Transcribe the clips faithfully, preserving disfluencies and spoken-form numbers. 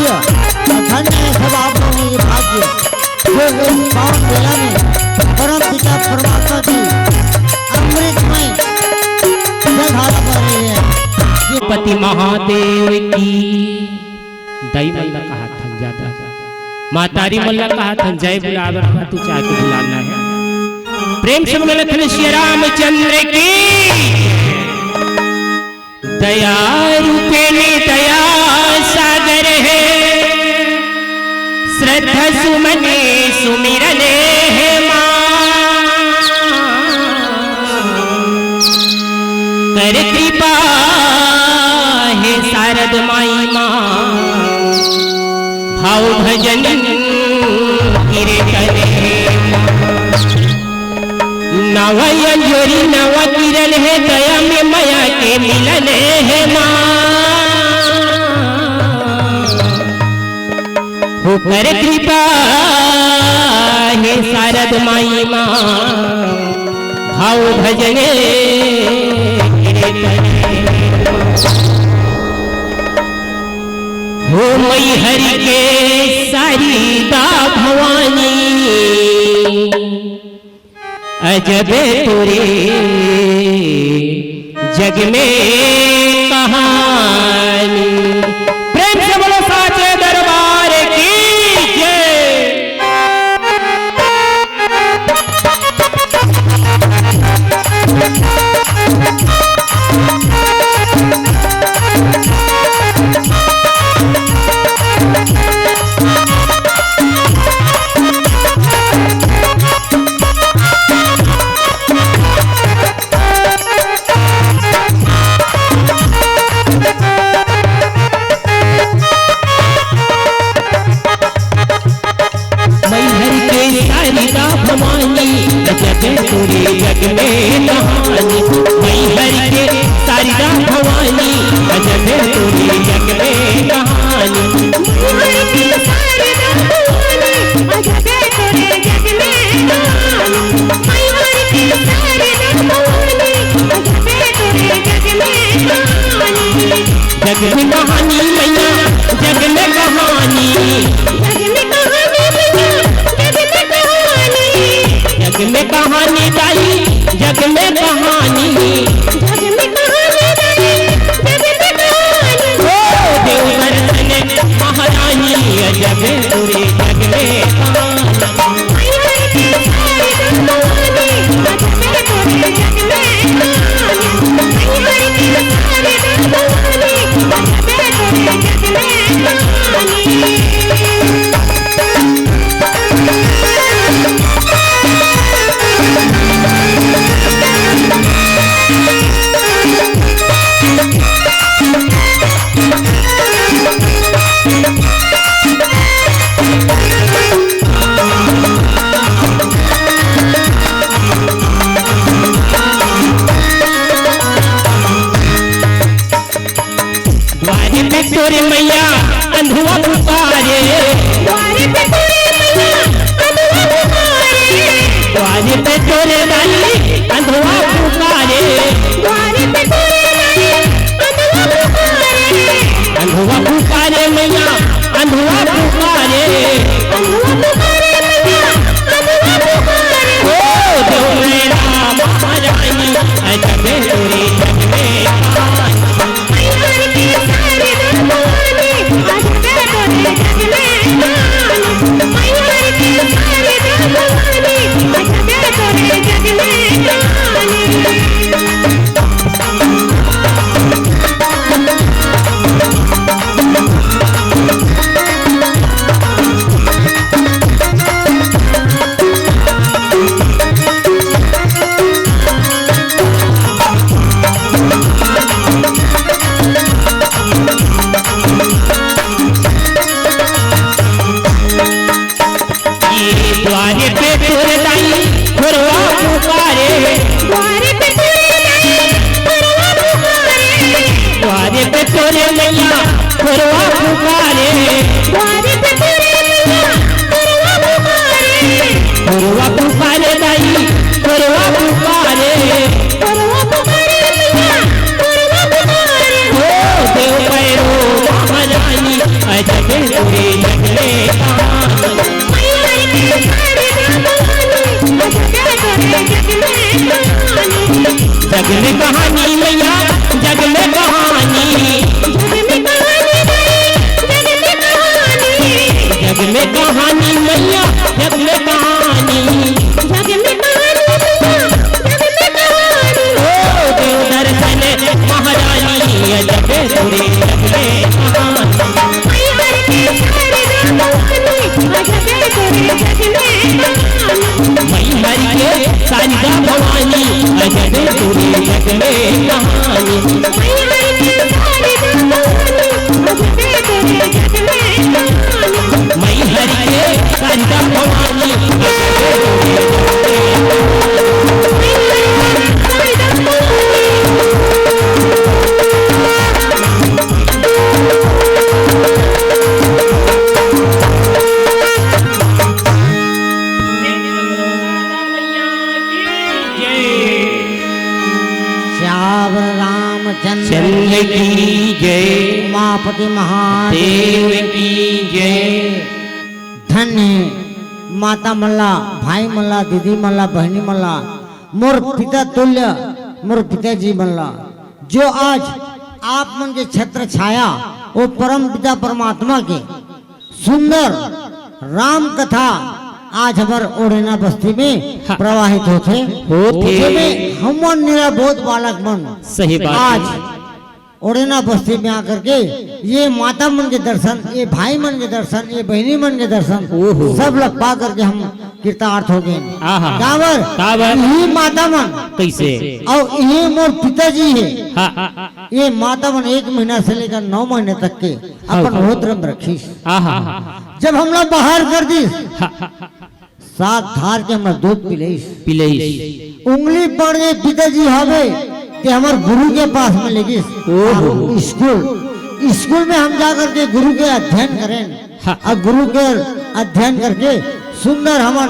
धन्य है सब आप लोगों के भाग्य, जो इस पावन बेला में परम पिता परमात्मा की अमृतमय जलधारा बह रही है। पति महादेव की। दाई मन ला कहाथन जादा, महतारी मन ला कहाथन, जय बुलावर का तू चाह के बुलाना है। प्रेम से बोलो लखन श्री रामचंद्र की। दया रूपिणी दया सागर हे, श्रद्धा सुमन सुमिरन हे माँ। कर कृपा हे शारद माई माँ, भाव भजन कीर्तन हे माँ। नवा अंजोरी नवा किरण हे, दया में मया के मिलन हे माँ। हो कर कृपा हे शारद माई माँ, भाव भजन कीर्तन। हो मैहर के शारदा भवानी, अजब तोरे जग में कहानी। प्रेम से बोलो साचे दरबार की जय। मैहर के शारदा भवानी, अजब तोरे जग में कहानी। मैहर के शारदा भवानी, अजब तोरे जग में कहानी। मैहर के शारदा भवानी, अजब तोरे जग में कहानी। मैहर के शारदा भवानी, अजब तोरे जग में कहानी। जग में कहानी मैया, जग में कहानी। जग में कहानी मैया, जग में कहानी। जग में कहानी दाई, जग में कहानी। जग में कहानी दाई, जग में कहानी। ओ देव दर्शन महारानी, अजब तोरे जग में कहानी। द्वारे पे तोरे मैया अंधुआ पुकारे। द्वारे पे तोरे मैया अंधुआ पुकारे। द्वारे पे तोरे दाई अंधुआ पुकारे। द्वारे पे तोरे दाई अंधुआ पुकारे। अंधुआ पुकारे मैया, अंधुआ पुकारे। अंधुआ पुकारे मैया, अंधुआ पुकारे। ओ देव मैना महारानी, अजबे तोरे जग में कहानी। मैहर के शारदा भवानी, अजबे तोरे जग में कहानी। मैहर के शारदा भवानी, अजबे तोरे जग में कहानी। जग में कहानी मैया, जग में कहानी। जग में कहानी मैया, जग में कहानी। ओ देव दर्शन महारानी, अजब तोरे जग में कहानी। मैहर के शारदा भवानी, अजब तोरे जग में कहानी। मैहर के शारदा भवानी, अजब तोरे जग में कहानी। श्यावर रामचंद्र चंद्र की जय। उमापति महादेव देव की जय। धन्य हे माता मन ला, भाई मन ला, दीदी मन ला, बहिनी मन ला, मोर पिता तुल्य, मोर पिताजी मन ला, जो आज आप मन के छत्र छाया, वो परम पिता परमात्मा के सुंदर राम कथा आज हमर ओड़ेना बस्ती में हाँ। प्रवाहित होथे। होथे। जेमे हमन निराबोध बालक मन सही बात आज हे। ओड़ेना बस्ती में आकर के ये माता मन के दर्शन, ये भाई मन के दर्शन, ये बहिनी मन के दर्शन ओहो। सब ला पा करके हम कृतार्थ हो गए। आहा। काबर? काबर? यही माता मन कइसे? अउ यही मोर पिताजी हे। हाँ। ये माता मन एक महीना से लेकर नौ महीने तक के हाँ। अपन होत रम रखिस। आहा। जब हमला बाहर कर दिस, हाँ। सात धार के हमर दूध पिलइस। पिलइस। उंगली पड़ गई, पिताजी हवे, ते हमर गुरु के पास में लेगिस। ओहो। स्कूल, स्कूल में हम जा करके गुरु के अध्ययन करेन। हाँ। अउ गुरु के अध्ययन करके सुंदर हमन,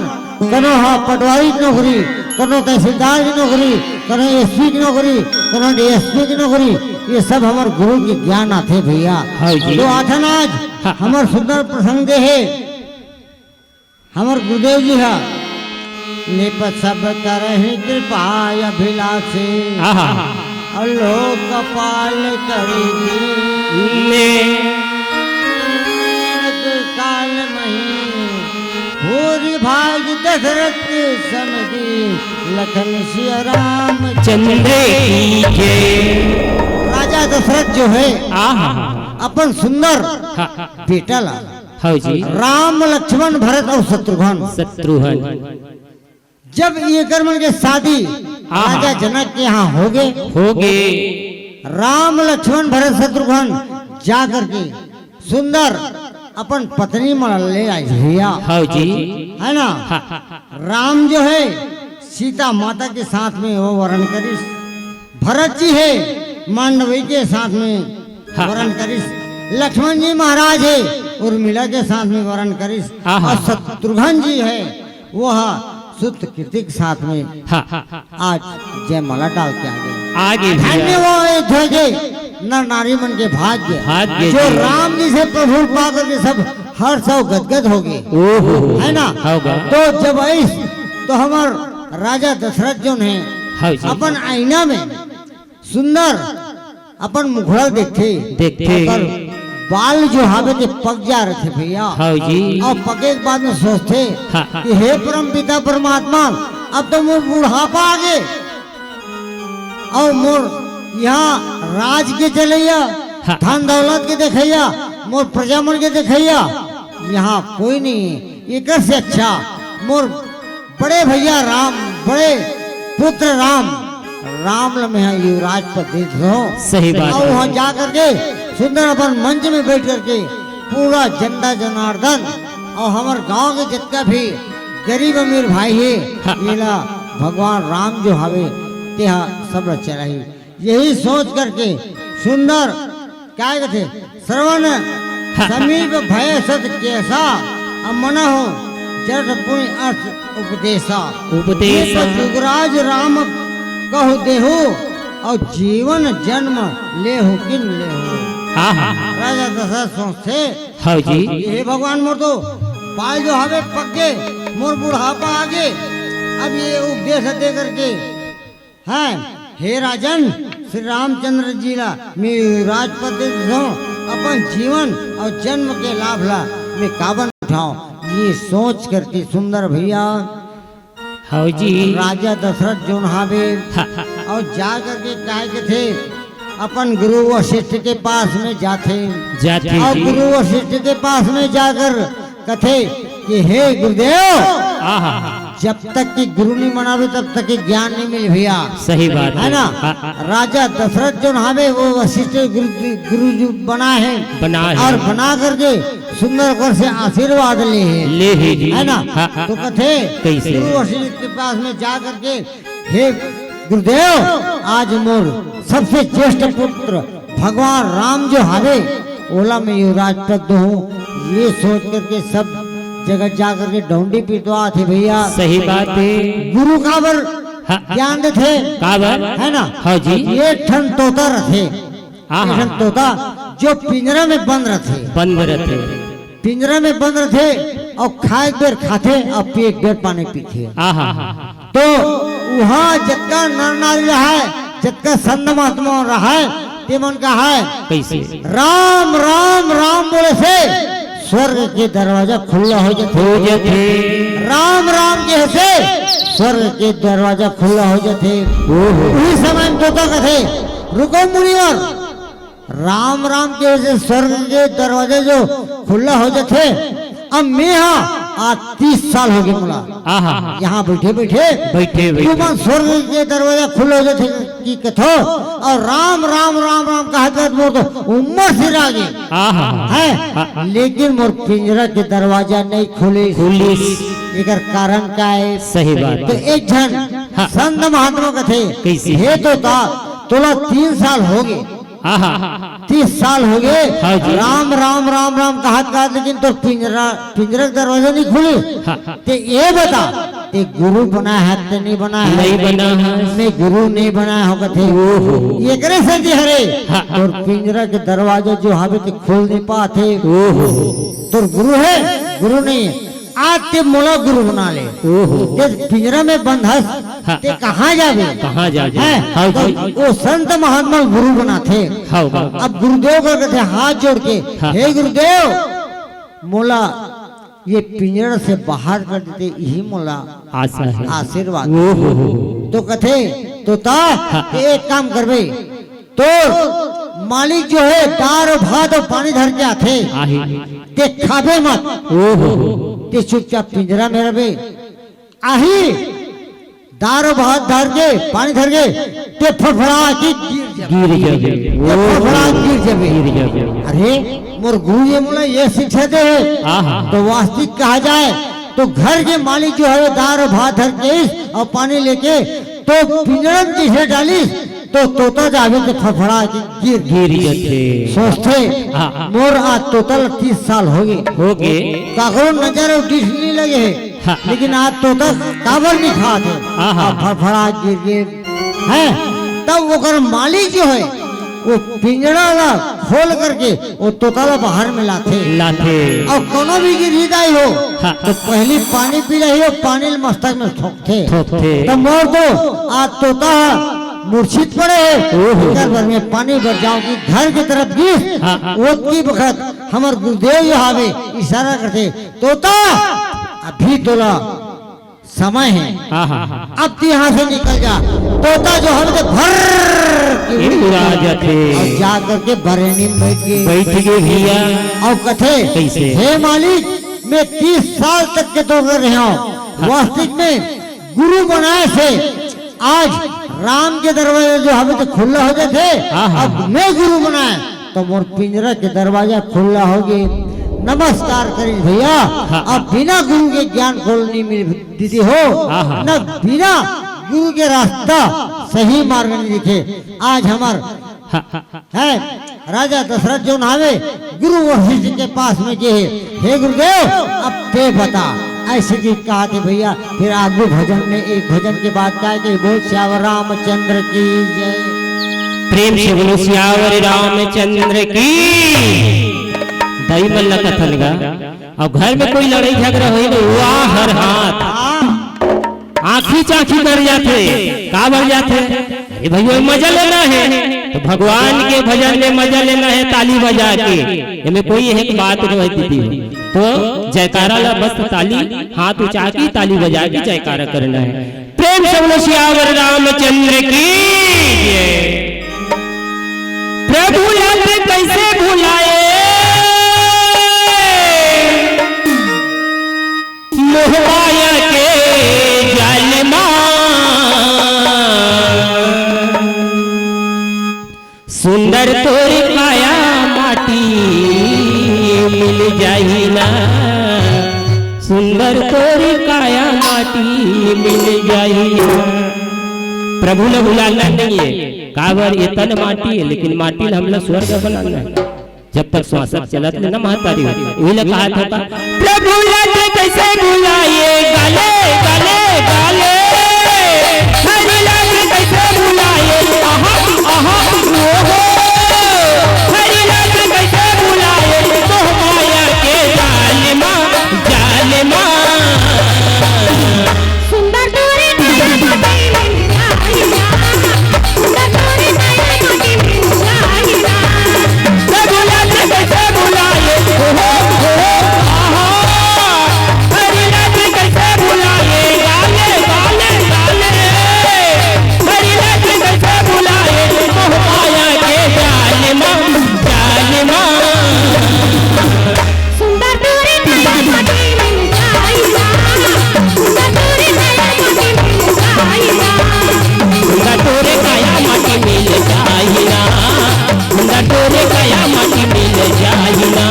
कनो हा पटवारी की नौकरी, कनो तहसीलदार की नौकरी, कनो एसपी की नौकरी, कनो डीएसपी की नौकरी, ये सब हमर गुरु के ज्ञान आथे भैया। हाँ जी। तो आथन आज हाँ। हमर सुंदर प्रसंग दे हे। हमर गुरुदेव जी हा, "नृप सब करहि कृपा अभिलाषी, आहा। अउ लोकपाल करि दीन्ह। ने। काल मही भूरि भागि दशरथ सम दीन्ह, लखन सिय राम चंद्र की जय।" राजा दशरथ जो है, आहा। अपन सुंदर हाँ। बेटा ला हाँ जी। राम, लक्ष्मण, भरत अउ शत्रुघ्न। शत्रुघ्न। जब एकर मन के शादी आहा। राजा जनक के यहाँ होगे, होगे। राम, लक्ष्मण, भरत, शत्रुघ्न जा करके सुंदर अपन पत्नी मन ले आइस भैया। हाँ जी। है ना? हाँ। राम जो है सीता माता के साथ में वो वरण करिस। भरत जी हे मांडवी के साथ में हाँ। वरण करिस, लक्ष्मण जी महाराज हे उर्मिला के साथ में वरण करिस, आहा। अउ शत्रुघ्न जी हे वो हा सुत कीर्ति के साथ में हाँ। आज जयमाला डाल के आगे। आगे भैया। धन्य वो अयोध्या के नर नारी मन के भाग्य, भाग्य जो जी। राम जी से प्रभु पा करके सब हर्ष अउ गदगद होगे। ओहो। है ना? होगा। तो जब अइस तो हमर राजा दशरथ जोन हे हाँ जी। अपन आईना में सुंदर अपन मुखड़ा देखथे, देखथे। ओकर बाल जो हावे ते पक जा रथे भैया। हाँ जी। अउ पके के बाद में सोचथे हाँ। कि हे परम पिता परमात्मा, अब तो मोर बुढ़ापा आगे, अउ मोर यहाँ राज के चलैया, हाँ। धन दौलत के देखैया, मोर प्रजा मन के देखैया, यहाँ कोई नहीं हे। एकर से अच्छा मोर बड़े भैया राम, बड़े पुत्र राम, राम ल मेंहा युवराज पद दे देथों। सही बात अउ हे। वहाँ जा करके सुंदर अपन मंच में बैठ करके पूरा जनता जनार्दन अउ हमर गांव के जितना भी गरीब अमीर भाई हे, हाँ। एला भगवान राम जो हावे, तेहा सब ल चलाही। यही सोच करके सुंदर, क्या कहते, श्रवण हाँ। समीप भय सत केसा, अउ मनहु जठ पुनि अर्थ उपदेसा। उपदेसा। नृप जुगराज राम कहु देहु, अउ जीवन जन्म लेहु किन लेहु। हाँ, हाँ। राजा दशरथ सोचथे, हाँ जी। हे भगवान, मोर तो बाल जो हवे पक गे, मोर बुढ़ापा आ गे, अब ये उपदेश दे करके, हैं, हे राजन, श्री रामचंद्र जी ला मैं राजपद दे देथंव, अपन जीवन अउ जन्म के लाभ ला मैं काबर उठांव, ये सोच करके सुंदर भैया हाँ जी। राजा दशरथ जोन हावे, हाँ, हाँ। अउ जा करके काय कथे, अपन गुरु वशिष्ठ के पास में जाथे। जाथे अउ जी। गुरु वशिष्ठ के पास में जाकर कथे कि हे गुरुदेव, आहा। जब तक कि गुरु नहीं बनावे, तब तक कि ज्ञान नहीं मिले भैया। सही बात है है। ना? हाँ, हाँ। राजा दशरथ जोन हावे, वो वशिष्ठ गुरु, गुरु जी बना है। बना है। अउ बना करके सुंदर ओकर से आशीर्वाद ले हे। ले हे जी। है ना? हाँ, हाँ। तो कथे, कैसे? गुरु वशिष्ठ के पास में जा करके, हे गुरुदेव, आज मोर सबसे ज्येष्ठ पुत्र भगवान राम जो हावे, ओला मैं युवराजपद दूहूं, ये सोच करके सब जगह जा करके डौंडी पिटवाथे भैया। सही बात है। गुरु काबर हाँ। ज्ञान देथे? काबर? है ना? हाँ जी। एक ठन तोता रथे। आहा। एक ठन तोता जो पिंजरा में बंद रथे। बंद रथे। पिंजरा में बंद रथे अउ खाए एक बेर खाथे अउ पिए एक बेर पानी पीथे। आहा। तो उहाँ जतका नर नारी रहय, जतका संत महात्मा रहय, ते मन कहय, कैसे? राम, राम, राम बोले से स्वर्ग के दरवाजा खुल्ला हो जाथे। हो जाथे। राम, राम कहे से स्वर्ग के दरवाजा खुल्ला हो जाथे। ओहो। उही समय में तोता कथे, रुको मुनिवर, राम राम कहे से स्वर्ग के दरवाजा जो खुल्ला हो जाथे। अब मैं हा आज तीस साल हो गे मोला। आहा। यहाँ बैठे बैठे बैठे बैठे। तुमन स्वर्ग के दरवाजा खुल्ला हो जाथे कि कथो, अउ राम राम राम राम कहत कहत मोर तो उम्र सिरा गे। आहा। है, हाँ। लेकिन मोर पिंजरा के दरवाजा नहीं खुलिस। खुलिस। एकर कारण का है? सही बात। तो एक झन हाँ। संत महात्मा कथे, कैसे? हे तोता, तोला तीन साल हो गे। आहा। तीस साल हो गे। हाँ जी। राम, राम, राम, राम कहत, कहत, लेकिन तोर पिंजरा, पिंजरा के दरवाजा नहीं खुली। हाँ। ते ये बता, ते गुरु बना है, ते नहीं बना है? नहीं बना है। मैं गुरु नहीं बना हो कथे। ओहो। एकरे से जी हरे, हाँ। तोर पिंजरा के दरवाजा जो हवे, ते खोल नहीं पाथे। ओहो। तोर गुरु है, गुरु नहीं है। आज ते मोला गुरु बना ले। ओहो। ते पिंजरा में बंद हस, हाँ, ते हाँ। कहाँ जाबे? कहाँ जाबे? हैं? हाँ, तो हाँ। वो संत महात्मा गुरु बनाथे। हाँ, हाँ। अब गुरुदेव कर कथे हाथ जोड़ के, हाँ। हे गुरुदेव, मोला ये पिंजरा से बाहर कर देते, यही मोला आशा है। आशीर्वाद। ओहो। तो कथे, तोता, हाँ, हाँ। एक काम करबे, तोर मालिक जो है, दार अउ भात अउ पानी धर के आथे। आही। ते खाबे मत। ओहो। ते चुपचाप पिंजरा में रहबे। आही, दार अउ भात धर के, पानी धर के, ते फड़फड़ा के गिर जाबे। गिर जाबे। ते फड़फड़ा के गिर जाबे। गिर जाबे। अरे, मोर गुरु ये मोला ये शिक्षा दे हे। आहा। तो वास्तविक कहा जाए, तो घर के मालिक जो है, दार अउ भात धर के आइस अउ पानी लेके तो पिंजरा में जैसे डालिस, तो तोता जाबे तो फड़फड़ा के गिर गिर जथे। सोचथे, हाँ, हाँ। मोर आज तोता ल तीस साल हो गे। हो गे। काकरो नजर अउ दृष्टि नहीं लगे हे। हाँ। लेकिन आज तोता काबर नहीं खात हे? हाँ, हाँ। अब फड़फड़ा गिर गे। हैं? तब ओकर मालिक जो है, वो पिंजरा ला खोल करके वो तोता ला बाहर में लाथे। लाथे। अउ कोनो भी गिरही दाई हो, हाँ। तो पहली पानी पिलाही अउ पानी ल मस्तक में थोपथे। थोपथे। त मोर तो आज तोता ह मूर्छित पड़े हे। ओहो। एकर बर में पानी बर जांव कि घर के तरफ गिस, हाँ। ओतकी बखत हमर गुरुदेव जो हावे, इशारा करथे, "तोता, अभी तोला समय है। हाँ, हाँ, हाँ। अब तू यहाँ से निकल जा।" तोता जो हवे ते भर्र के उड़ा जाथे। अउ जा करके बरेनी में बैठ गे। बैठ गे भैया। अउ कथे, कैसे? "हे मालिक, मैं तीस साल तक के तोर करा रहे हंव। हाँ। वास्तविक में गुरु बनाए से आज राम के दरवाजा जो हवे ते खुल्ला हो जाथे। हाँ, हाँ, अब हाँ। मैं गुरु बनाए।" तो मोर पिंजरा के दरवाजा खुल्ला हो गे। नमस्कार करिस भैया। हाँ। अब बिना गुरु के ज्ञान खोल नहीं मिल दीदी हो, हाँ, हाँ। न बिना गुरु के रास्ता सही मार्ग नहीं दिखे। आज हमर हाँ, हाँ, हाँ। है राजा दशरथ जोन हावे, गुरु वशिष्ठ के पास में गे हे, "हे गुरुदेव, अब ते बता।" ऐसे जी कहा थे भैया, फिर आगू भजन में, एक भजन के बाद काय के, बोल सियावर रामचंद्र की जय। प्रेम से बोलो सियावर रामचंद्र की। तई मन ला कथन गा। अउ घर में कोई लड़ाई झगड़ा होई तो वाह हर हाथ। आँखी चाँखी कर जाथे। का बर जाथे? अरे भइया, मजा लेना हे तो भगवान के भजन में मजा लेना हे, ताली बजा के। एमे कोई एक बात नोहे दीदी। तो जयकारा ला बस ताली, हाथ उठा के ताली बजा के जयकारा करना हे। प्रेम से बोलो सियावर रामचंद्र की जय। प्रभु लग कैसे भुलाए, मोह माया के जाल मा। सुंदर तोर काया माटी मिल जाही ना, सुंदर तोर काया माटी मिल जाही ना। प्रभु ल भुलाना नहीं है, काबर ये तन माटी है, लेकिन माटी ल हमला स्वर्ग बनाना है। जब तक श्वास चलत ले ना महतारी हो, उही ला कहा था, प्रभु लग कैसे भुलाए, गाले, गाले, गाले। हरि लग कैसे भुलाए, आहा, आहा, ओ हो। हरि लग कैसे भुलाए, मोह माया के जाल मा, जाल मा। सुंदर तोरे काया माटी मिल जाही ना, सुंदर तोरे काया माटी मिल जाही ना। प्रभु लग कैसे भुलाए, हो, हो, हो, आहा। हरि लग कैसे भुलाए, गाले, गाले, गाले। हरि लग कैसे भुलाए, मोह माया के जाल मा, जाल मा। सुंदर तोरे काया माटी मिल जाही ना, सुंदर तोरे काया माटी मिल जाही ना। सुंदर तोरे काया माटी मिल जाही ना, सुंदर तोरे काया माटी मिल जाही ना।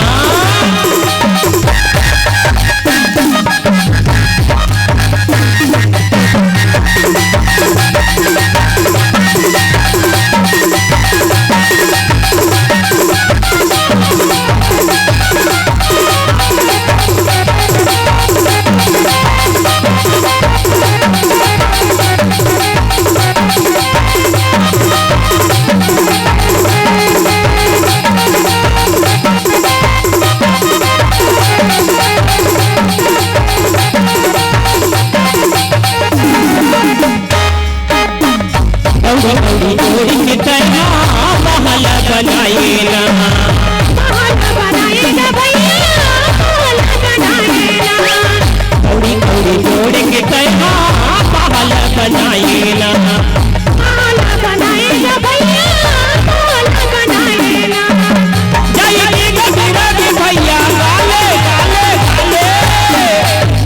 दौड़ी दौड़ी दौड़ी के तैं हा महल बनाए ना। महल बनाए ना भैया, महल बनाए ना। दौड़ी दौड़ी दौड़ी के तैं हा महल बनाए ना। महल बनाए ना भैया, महल बनाए ना। जाई के गगरा के भैया, गाले, गाले, गाले।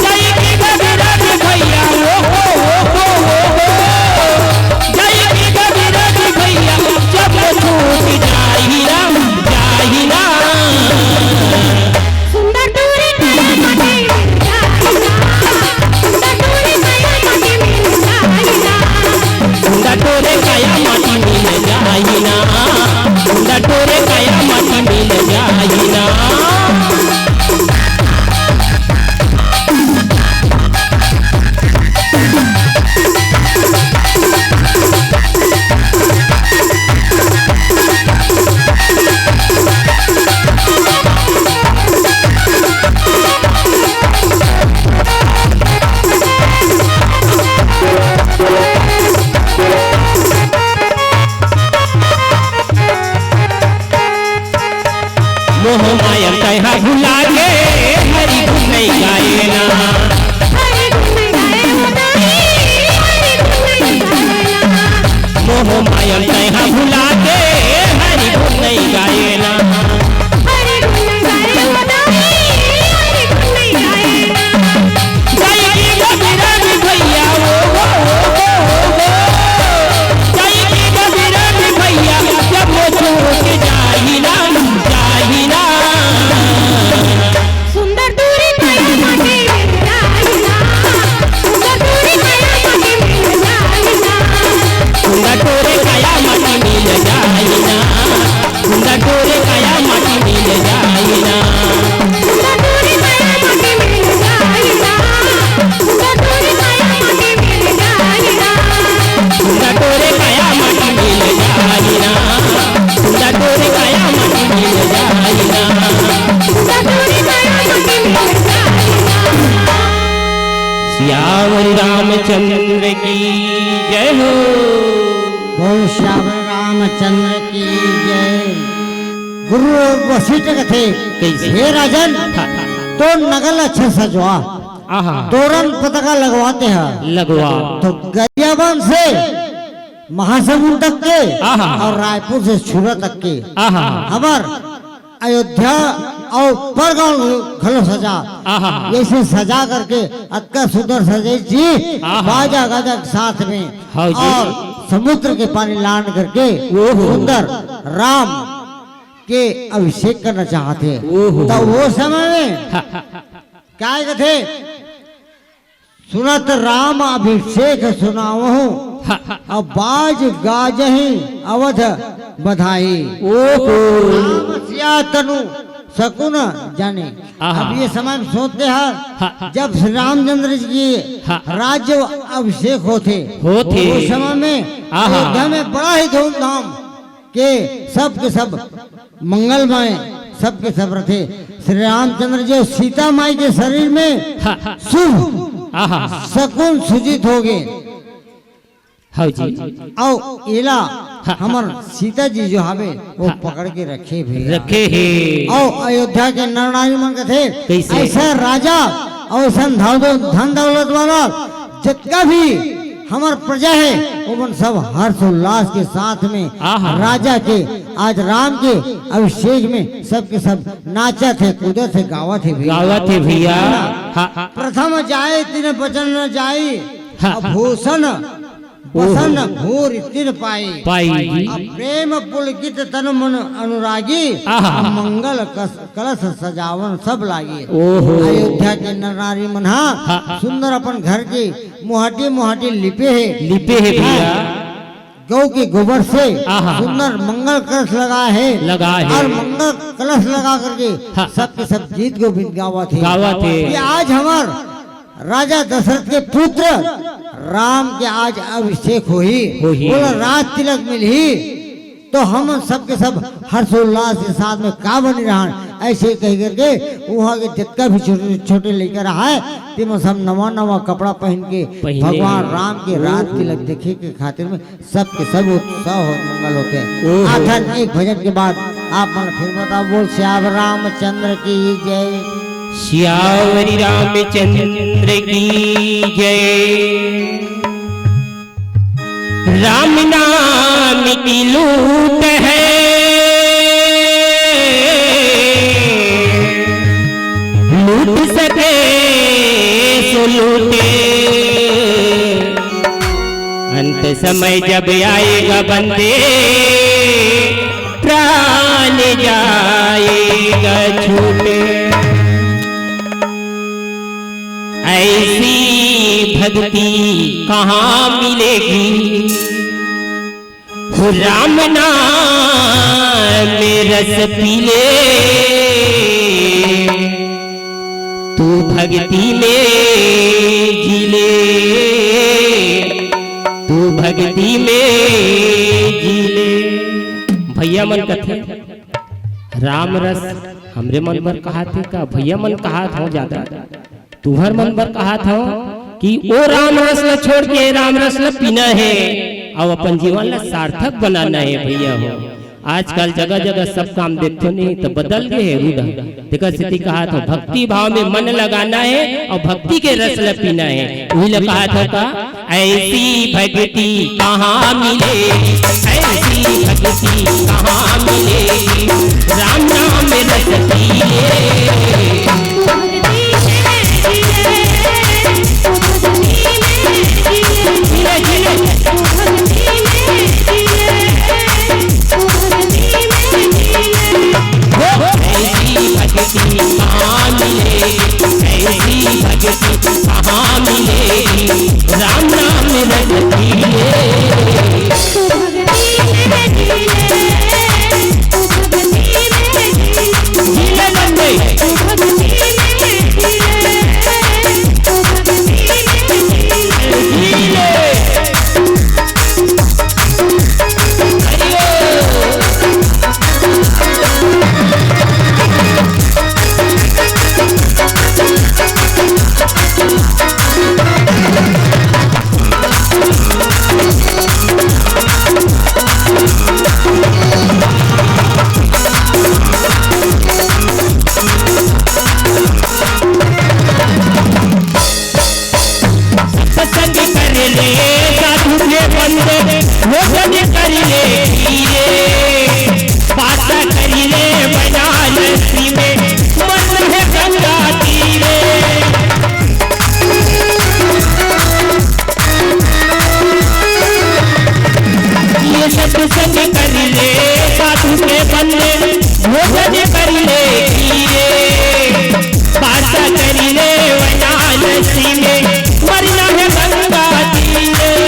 जाई के गगरा के भैया, ओ हो, ओ हो, ओ हो। जाई के गगरा के भैया, जब छूट जाही ना, जाही ना। सुंदर तोरे काया माटी मिल जाही ना, सुंदर तोरे काया माटी मिल जाही ना। सियावर रामचंद्र की जय हो। बोल सियावर रामचंद्र की जय। गुरु वशिष्ठ कथे, कैसे? हे राजन, हाँ। तो नगर अच्छा सजवा, आहा। तोरण पताका लगवाते हैं। लगवा। तो गरियाबंद से महासमुंद तक के आहा। और रायपुर से छुरा तक के आहा। हमर अयोध्या और परगांव घलो सजा, आहा। ऐसे सजा करके अतका सुंदर सजे जी, आहा। बाजा गाजा के साथ में हाँ जी। और समुद्र के पानी लान करके ओहो। सुंदर राम के अभिषेक करना चाहत हे। ओहो। तो वो समय में हाँ। काय कथे, सुनत राम अभिषेक सुनावहु, हाँ। अब बाज गाजहि अवध बधाई। ओहो। राम सिया तनु सकुन जाने। आहा। अब ये समय में सोचते हैं, हाँ। जब श्री रामचंद्र जी की हाँ। राज्य अभिषेक होथे, होथे। उस समय में आहा। अयोध्या में बड़ा ही धूमधाम के सब के सब मंगलमय, सब के सब रथे। श्री रामचंद्र जी और सीता माई के शरीर में हाँ। शुभ आहा। सकुन सूजित हो गए। हाँ जी। और एला हाँ। हमर सीता जी जो हवे, वो हाँ। पकड़ के रखे भैया। रखे हे। और अयोध्या के नर नारी मन कथे, कैसे? ऐसा राजा और ऐसा धन दौ-, धन दौलत वाला जितना भी हमर प्रजा है, ओमन सब हर्ष उल्लास के साथ में आहा। राजा के, आज राम के अभिषेक में सबके सब नाचत हे, कूदत हे, गावत हे भैया। गावत हे भैया। हाँ, हाँ। प्रथम जाय तिन बचन न जाई, हाँ, हाँ। भूषण बसन ओहो। घोर तिन पाई। पाई जी। अब प्रेम पुलकित तन मन अनुरागी, आहा। अब मंगल कस-, कलश सजावन सब लागी। ओहो। अयोध्या के नर नारी मन हा हाँ, हाँ। सुंदर अपन घर के मुहाटी मुहाटी लिपे हे। लिपे हे भैया। गौ के गोबर से आहा। सुंदर मंगल कलश लगा है। लगा है। और मंगल कलश लगा करके हाँ। सबके सब गीत गोविंद गावत हे। गावत हे। कि आज हमर राजा दशरथ के पुत्र राम के आज अभिषेक होही। होही। बोला राज तिलक मिलही। तो हम सबके सब हर्षोल्लास के साथ में का बनी रहन, ऐसे कह करके वहाँ के जितना भी छोटे छोटे लइका रहा है, तेमन सब नवा नवा कपड़ा पहन के पहिने। भगवान राम के राज तिलक देखे के खातिर में सबके सब उत्साह और मंगल होते हैं। ओहो। आठन एक भजन के बाद आप मन फिर बताओ, बोल श्याम रामचंद्र की जय। श्यावरी रामचंद्र की जय। राम नाम की लूट है, लूट सके सो लूटे। अंत समय जब आएगा बंदे, प्राण जाएगा छूटे। ऐसी भक्ति कहाँ मिलेगी? हो राम नाम में रस पी ले, तू भक्ति में जी ले, तू भक्ति में जी ले। भैया मन कथे, राम रस हमरे मन बर कहाथे का? भैया मन कहात हो ज्यादा, तुहर मन बर कहात हो कि ओ राम रस ल छोड़ के राम रस ल पीना हे, अउ अपन जीवन ल सार्थक बनाना हे भैया हो। आजकल जगह जगह सब काम देखथो नहीं तो बदल गए हे रूढ़। तेकर सेती कहात हो, भक्ति भाव में मन लगाना हे अउ भक्ति के रस ल पीना हे। उही ल कहात हो का, ऐसी भक्ति कहाँ मिले, ऐसी भक्ति कहाँ मिले, राम नाम रस पी ले। ऐसी भक्ति कहाँ मिले, ऐसी भक्ति कहाँ मिले, राम नाम रस पी ले। में मरना है गंगा जी में।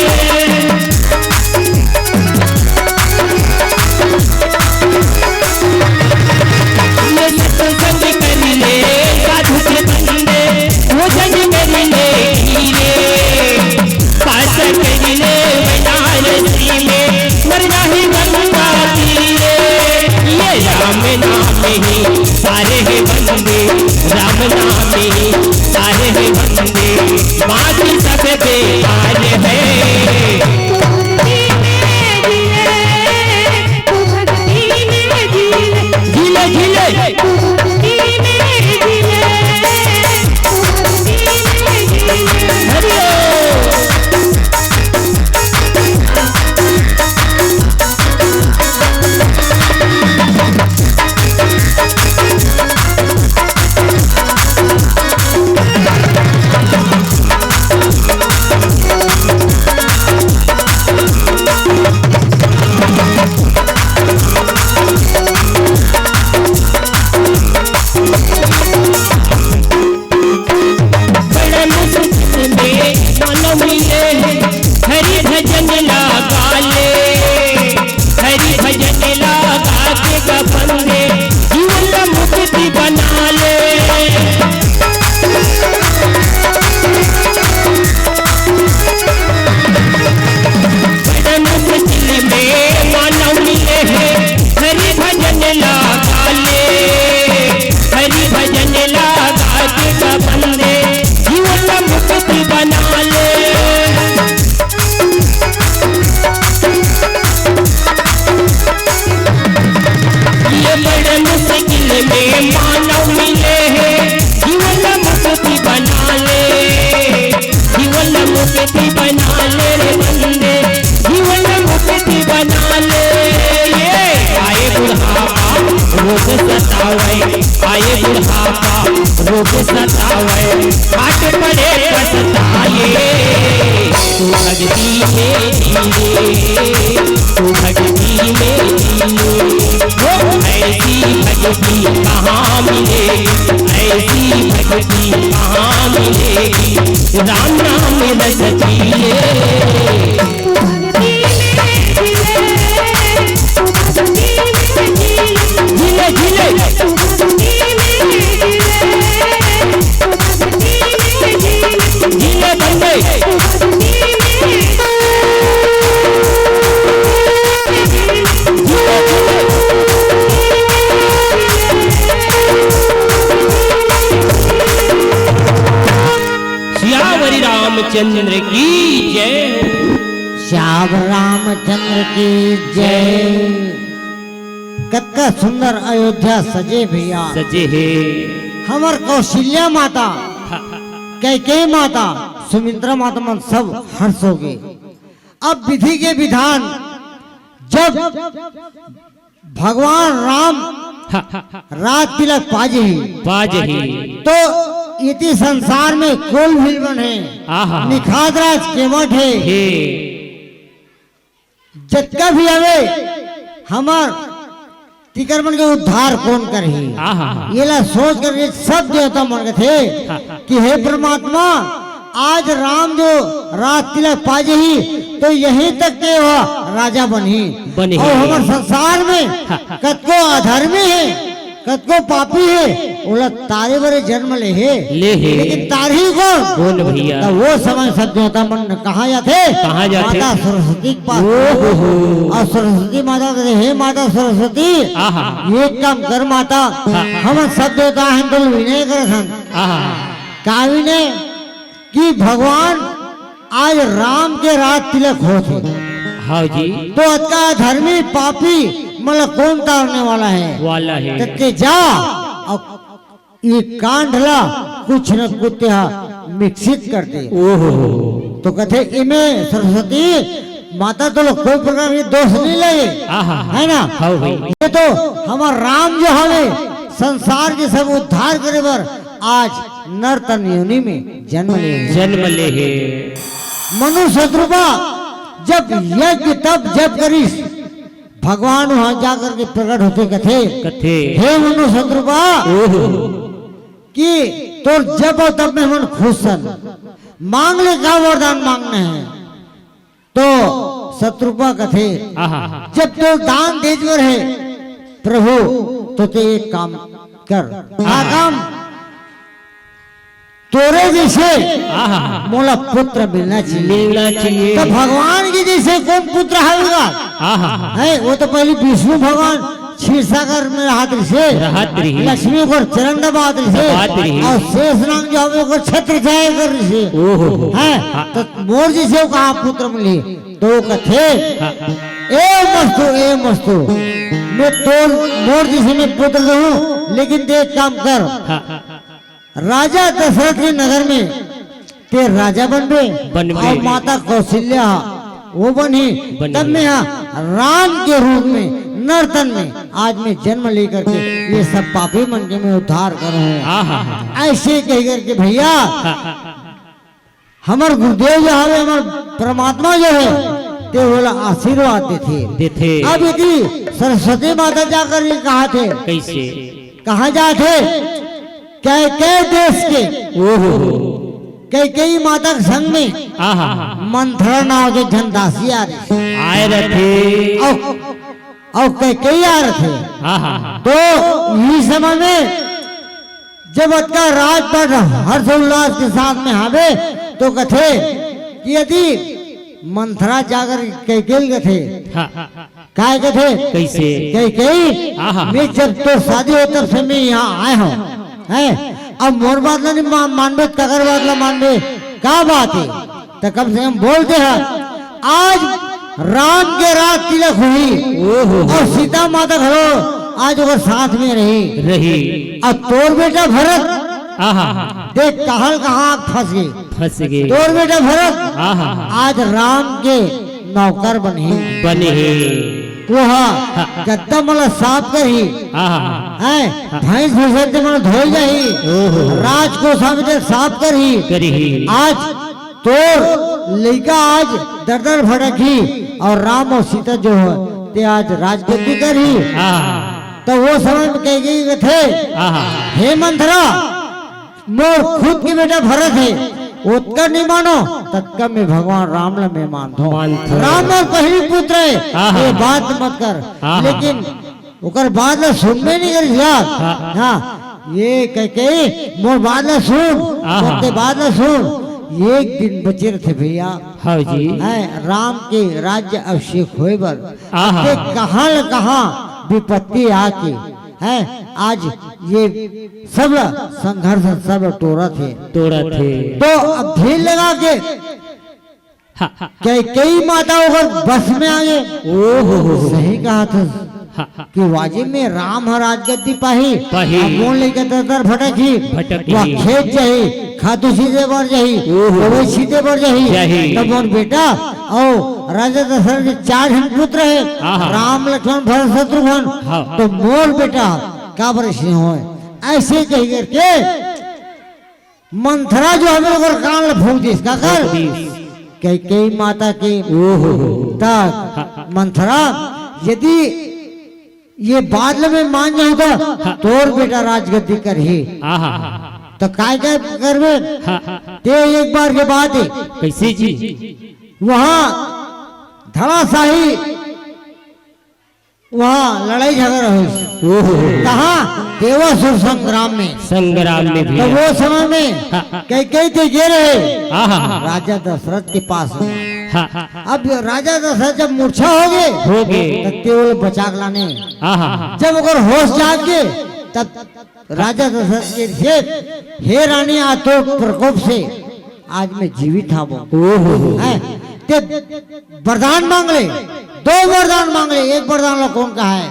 ये सत्संग कर ले साधु के बंदे, वो जग कर ले हीरे। पास कर ले बनारसी में मरना है गंगा जी में। ये राम नाम ही सारे हैं बंदे, राम नाम ही सारे हैं बंदे, बाकी सब बेकार है। धीरे धीरे। हरि ओम। बड़ा मुश्किल में मानव मिले हैं, हरि भजन लगा ले, हरि भजन लगा के बंदे जीवन मुक्ति बना ले। बड़ा मुश्किल में मानव मिले हैं, हरि भजन लगा ले, हरि भजन लगा के बंदे जीवन मुक्ति बना ले। ये बड़े मुश्किल में मानव मिले हैं, जीवन मुक्ति बना ले, जीवन मुक्ति बना ले रे बंदे, जीवन मुक्ति बना ले। ये आए बुढ़ापा रोग सतावे, आए बुढ़ापा रोग सतावे, काट पड़े पछताए। तू भक्ति में जिए, तू भक्ति में जिए। वो ऐसी भक्ति कहाँ मिलेगी, ऐसी भक्ति कहाँ मिलेगी, राम नाम रस पिए। सियावरी रामचंद्र की जय। श्याम रामचंद्र की जय। कतका सुंदर अयोध्या सजे भैया। सजे हे। हमर कौशल्या माता, हा, हा। कैकेयी माता, सुमित्रा माता मन सब हर्ष हो गे। अब विधि के विधान, जब भगवान राम हा, हा, हा। राज तिलक पाजे ही, पाजे ही। तो इति संसार में कोल भील बन हे, आहा। निखाद राज केवट हे। हे। जतका भी हवे, हमर तिकर मन के उद्धार कोन करही? आहा। येला सोच करके सब देवता मन कथे कि हे परमात्मा, आज राम जो राज तिलक पाजे ही, तो यहीं तक के वह राजा बनही। बनही। अउ हमर संसार में कतको अधर्मी हे, कतको पापी हे, ओला तारे बर जनम ले हे। ले हे। लेकिन तारही कोन? कोन भैया? त वो समय सब देवता मन कहाँ जाथे? कहाँ जाथे? माता सरस्वती के पास। ओ हो हो। अउ सरस्वती माता कथे, "हे माता सरस्वती, आहा। एक काम कर माता, हाँ। हमन सब देवता हन तो विनय करत हन।" आहा। का विनय? कि भगवान आज राम के राज तिलक होत हे। हाँ जी। तो अतका धर्मी पापी मन ला कोन तारने वाला हे? वाला हे। त ते जा अउ ये कांड ला कुछ न कुछ तेहा विकसित कर दे। ओहो। तो कथे, "इमे सरस्वती माता तो लोग कोई प्रकार के दोष नहीं लगे।" आहा। है ना? हाँ भाई। ये तो हमर राम जो हवे, संसार के सब उद्धार करे बर आज नर तन योनि में जन्म ले हे। जन्म ले हे। मनु शतरूपा जब यज्ञ तप जप करिस, भगवान वहां जाकर के प्रकट होथे कथे, कथे। "हे मनु शतरूपा, ओहो। कि तोर जब अउ तब में हमन खुश हन, मांग ले, का वरदान मांगना हे। तो शतरूपा कथे, आहा। जब तोर दान देज बर हे प्रभु, तो ते एक काम कर। का आहा। काम? तोरे जइसे आहा। मोला पुत्र मिलना चाहिए। मिलना चाहिए। तो भगवान के जइसे कोन पुत्र हवे गा? आहा। हे, वो तो पहिली विष्णु भगवान क्षीर सागर में रहत रहिसे। रहत रहिस। लक्ष्मी ओकर चरण दबात रहिसे। दबात रहिस। अउ शेष नाग जो हवे ओकर छत्र छाया कर रहिसे। ओहो। हे, हाँ। तो मोर जइसे वो कहाँ पुत्र मिलही? तो वो कथे, हाँ। ए मस्तु, ए मस्तु, मैं तोर, मोर जइसे मैं पुत्र दूँ, लेकिन ते एक काम कर। हाँ। राजा दशरथ के नगर में ते राजा बनबे बनबे। अउ माता कौशल्या वो बनही, बनही। तब मैं हा राम के रूप में नर्तन में आज मैं जन्म लेकर के ये सब पापी मन के मैं उद्धार करूँ। आहा। ऐसे कह करके भैया, हाँ। हमर गुरुदेव जो हवे, हमर परमात्मा जो हे, ते ओला आशीर्वाद देथे। देथे। अब यदि सरस्वती माता जाकर ये कहा थे, कैसे? कहाँ जात हे? कैकेयी देश के ओहो। कैकेयी माता के संग में आहा। मंथरा नाव के झन दासी आ रहिसे। आए रथे। अउ, अउ कैकेयी आ रथे। आहा। तो इही समय में जब अतका राजपाट हर्षोल्लास के साथ में हावे, तो कथे कि यदि मंथरा जाकर कैकेयी कथे, हाँ। काय कथे? कैसे? कैकेयी, आहा। मैं जब तोर शादी हो तब से मैं यहाँ आए हँव। हैं? अब मोर बात ला नहीं मा-, मानबे, त ककर बात ला मानबे? का बात हे? त कम से कम बोल दे हा। आज राम के राज तिलक होही। ओहो। अउ सीता माता घलो आज ओकर साथ में रही। रही। अउ तोर बेटा भरत आहा। देख कहाँ ल कहाँ फंस गे। फंस गे। तोर बेटा भरत आहा। आज राम के नौकर बनही। बनही। वो हा हाँ। गद्दा मन ला साफ करही। आहा। हैं? हाँ। भैंस भूसा ते मन ला धोए जाही। ओहो। राजकोषा में ते साफ करही। करही। आज तोर लइका आज दर दर भटकही अउ राम अउ सीता जो हे ते आज राजगद्दी करही। आहा। त वो समय में कैकेयी कथे, आहा। हे मंथरा, मोर खुद के बेटा भरत हे, ओतका नहीं मानो, ततका में भगवान राम ला मैं मानथों। मानथों। राम मोर पहिली पुत्र हे, आहा। ये बात मत कर। आहा। लेकिन ओकर बात ला सुनबे नहीं करिस यार। हाँ। हाँ, ये कैकेयी, मोर बात ला सुन, आहा। ओकर बात ला सुन। एक दिन बचे रथे भैया। हाँ जी। हैं, राम के राज्य अभिषेक होए बर। आहा। ते कहाँ ल कहाँ विपत्ति आके, हैं, आज ये सब ला संघर्ष सब ला टोरत हे। टोरत हे। तो अब धीर लगा के हाँ, हाँ, हाँ। कैकेयी माता ओकर बस में आ गे। ओहो हो हो। सही कहा था हाँ, हाँ। कि वाजिब में राम ह राजगद्दी पाही, पाही। अब मोर लइका दर दर भटकही, भटकही। वो खेत जाही, खातू छीते बर जाही, ओहो। दवाई छीते बर जाही, जाही। तब मोर बेटा अउ राजा दशरथ के चार झन पुत्र हे, हाँ, हाँ। राम, लक्ष्मण, भरत, शत्रुघ्न, हाँ। तो मोर बेटा काबर अइसे होय, अइसे कहि करके मंथरा जो हवे ओकर कान ल फूंक दिस, काकर? फूंक दिस। कैकेयी माता के ओहो। तक मंथरा, यदि ये बात ल मैं मान जाहूं त हाँ। तोर बेटा राजगद्दी करही। आहा। त काय काय करबे? हाँ। ते एक बार के बात हे। कैसे जी? वहां धड़ासाही वहाँ लड़ाई झगड़ा होइस। ओहो। कहाँ? देवासुर संग्राम में। संग्राम में भी। तो वो समय में हाँ। कैकेयी ते गे रहे हाँ, हाँ, हाँ। राजा दशरथ के पास में। हाँ। अब राजा दशरथ जब मूर्छा हो गे, हो गे। तो ते ओला बचा के लाने। हाँ, हाँ, हाँ। जब ओकर होश जाग गे, तब राजा दशरथ के से, हे रानी, आज तोर प्रकोप से आज मैं जीवित हावों। ओहो। हैं? ते वरदान मांग ले, दो वरदान मांग ले, एक वरदान ला कोन कहाय?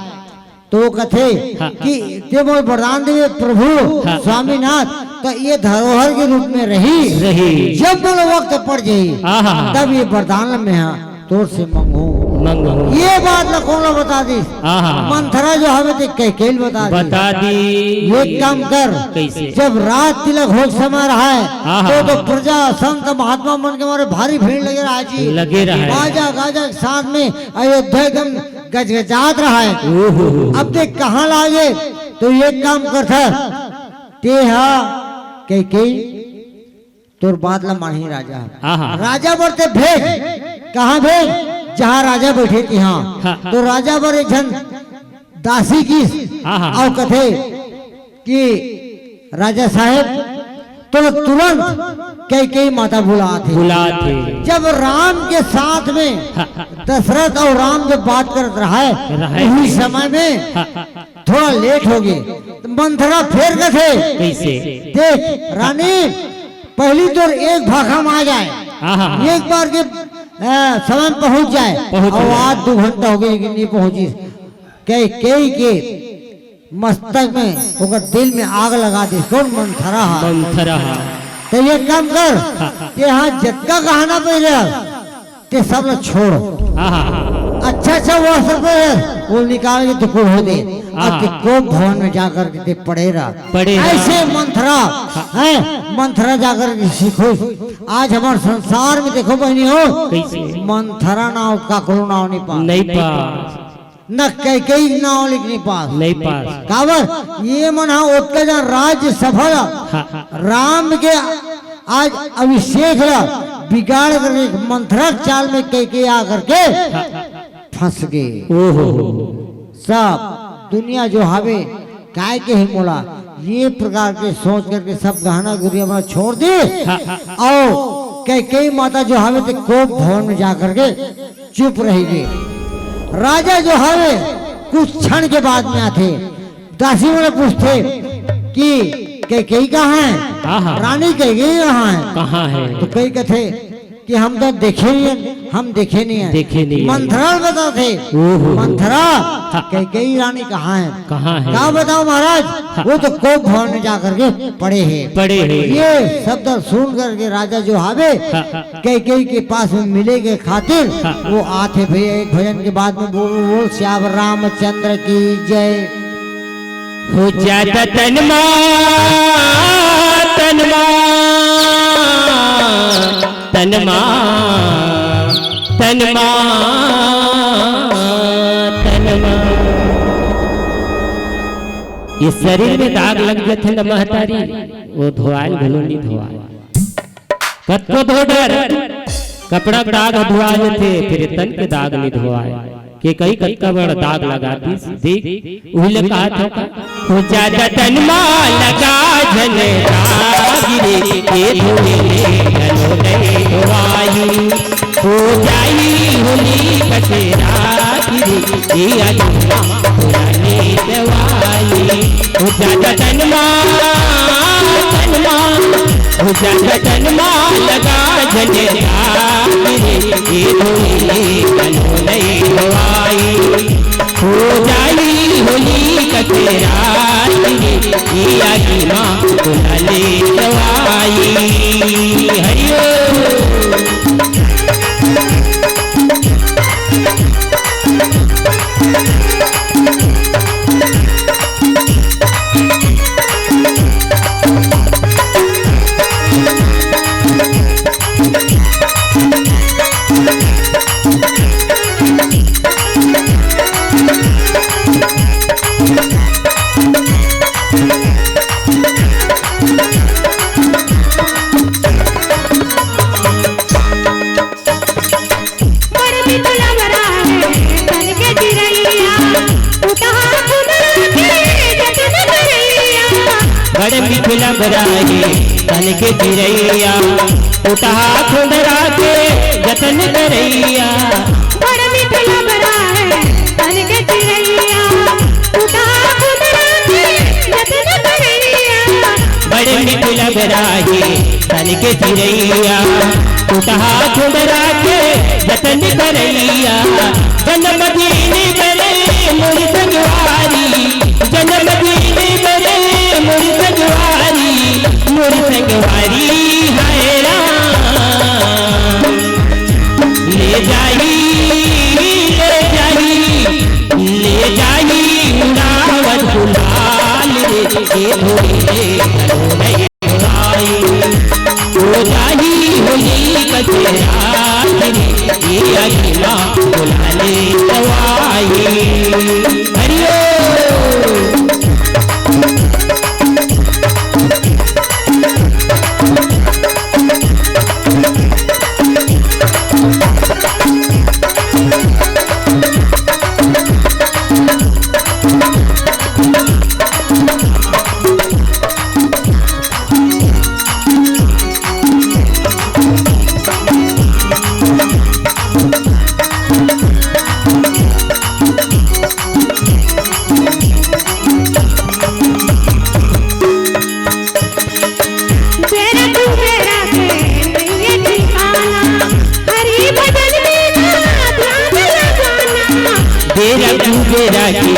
तो वो कथे हाँ। कि ते मोर वरदान देवे प्रभु हाँ। स्वामीनाथ, तो ये धरोहर के रूप में रही। रही। जब मोला वक्त पड़ जाही, हाँ, हाँ, हाँ। तब ये वरदान ला मैं हा तोर से मंगहूं। मंगहूं। ये बात ला कोन ला बता दिस? आहा। मंथरा जो हवे ते कैकेयी ल बता दिस। बता दिस। एक काम कर। कैसे? जब राज तिलक होय के समय रहय, आहा। तो, तो प्रजा, संत, महात्मा मन के मारे भारी भीड़ लगे रहय जी। लगे रहय। बाजा गाजा के साथ में अयोध्या एकदम गजगजात रहय। ओहो। अब देख कहाँ लागे, तो एक काम करथस, ते हा कइके तोर बात ला मानही राजा। आहा। राजा बर ते भेज, कहाँ भेज? जहाँ राजा बैठे तिहाँ। हाँ। तो राजा बर एक झन दासी गिस, आहा। अउ कथे कि राजा साहेब, तो तुरंत कइके माता बुलात हे। बुलात हे। जब राम के साथ में हाँ। दशरथ अउ राम जब बात करत रहय, रहय। उही समय में हाँ। थोड़ा लेट होगे। तो मंथरा फेर कथे, कइसे? देख रानी, पहिली तोर एक भाखा म आ जाय, आहा। एक बार के, अ, समय म पहुँच जाय, पहुँच अउ जाय। आज दू घंटा होगे लेकिन नइ पहुँचिस। कइके के मस्तक में, ओकर दिल में आग लगा दिस। कोन? मंथरा ह। मंथरा ह। त एक काम कर, हाँ। तेहा जतका गहना पहिरे हस, ते सब ला छोड़। हाँ, हाँ। अच्छा अच्छा वस्त्र पहिरे हस, वो निकाल के ते कुल हो दे। अउ हाँ। ते कोप भवन में जाकर के ते पड़े रह। पड़े रह। अइसे मंथरा, हाँ। हैं, मंथरा जाकर के सीखिस। आज हमर संसार में देखो बहिनी हो, कइसे? मंथरा नाव काकरो नाव नइ पास। नइ पास। न कइके नाव लेके नइ पास। नइ पास। काबर? ये मन ह ओतका जन राज्यसभा ला, हाँ। राम के आज अभिषेक ला बिगाड़ करके मंथरा के चाल में कइके आ करके हाँ। फंस गे। ओहो। सब दुनिया जो हवे, काय के हे मोला, ये प्रकार के सोच करके सब गहना गुरिया मन छोड़ दे। हाँ। अउ कइके माता जो हवे ते कोप भवन में जा करके चुप रहिगे। राजा जो हवे, कुछ क्षण के बाद में आथे, दासी मन पूछथे कि कइके कहाँ हे? हाँ, हाँ। रानी कइके कहाँ हे? कहाँ हे? तो कइके कथे कि हम तो देखे नइ हन, हम देखे नइ हन। देखे नइ हन। मंथरा ल बताथे, ओहो। मंथरा, हाँ। कइके रानी कहाँ हे? कहाँ हे? का बतावंव महाराज, हाँ। वो तो कोप भवन में जा करके पड़े हे। पड़े हे। ये शब्द सुन करके राजा जो हवे, हाँ। कइके के पास में मिले के खातिर हाँ। वो आथे भैया। एक भजन के बाद में बोल, बोल सियावर रामचंद्र की जय। हो जाता तन मा, तन मा, तन मा, तन मा, तन मा। ये शरीर में दाग लग जाथे न महतारी, वो धोवाय घलो नइ धोवाय। कतको धो डर, कपड़ा के दाग ह धोआ जथे, फेर तन के दाग नइ धोवाय। के कई कतका बड़ दाग लगा दिस, देख, उही ले कहत हंव का। हो जादा तन मा लगा झन दाग रे, के धोए ले घलो नइ धोवाय। हो जाही होली कचरा गिरी, ए आगी मा पूरा ले दवाई। हो जादा तन मा, तन मा, हो जादा तन मा लगा झन दाग रे, ए धोई ले घलो नइ धोवाई। हो जाही होली कचरा गिरी, ए आगी मा पूरा ले दवाई। हरिओम। बड़ मिठुला बरा हे तन के चिरैया, उठहा खुंदरा के जतन करैया। बड़ मिठुला बरा हे तन के चिरैया, उठहा खुंदरा के जतन करैया। बड़ मिठुला बरा हे तन के चिरैया, उठहा खुंदरा के जतन करैया। बड़ मिठुला बरा हे तन के चिरैया, उठहा खुंदरा के जतन करैया। जन्मदिन बरे मोर संगवारी, जन्मदिन बरे मोर संगवारी, मोर संगवारी हाय राम। ले जाही, ले जाही, ले जाही उड़ावत गुलाल रे, ए धोई रे, धोई। हो जाही होली कचरा गिरी, ए आगी मा पूरा ले दवाई। हरिओम। बेरा कुबेरा के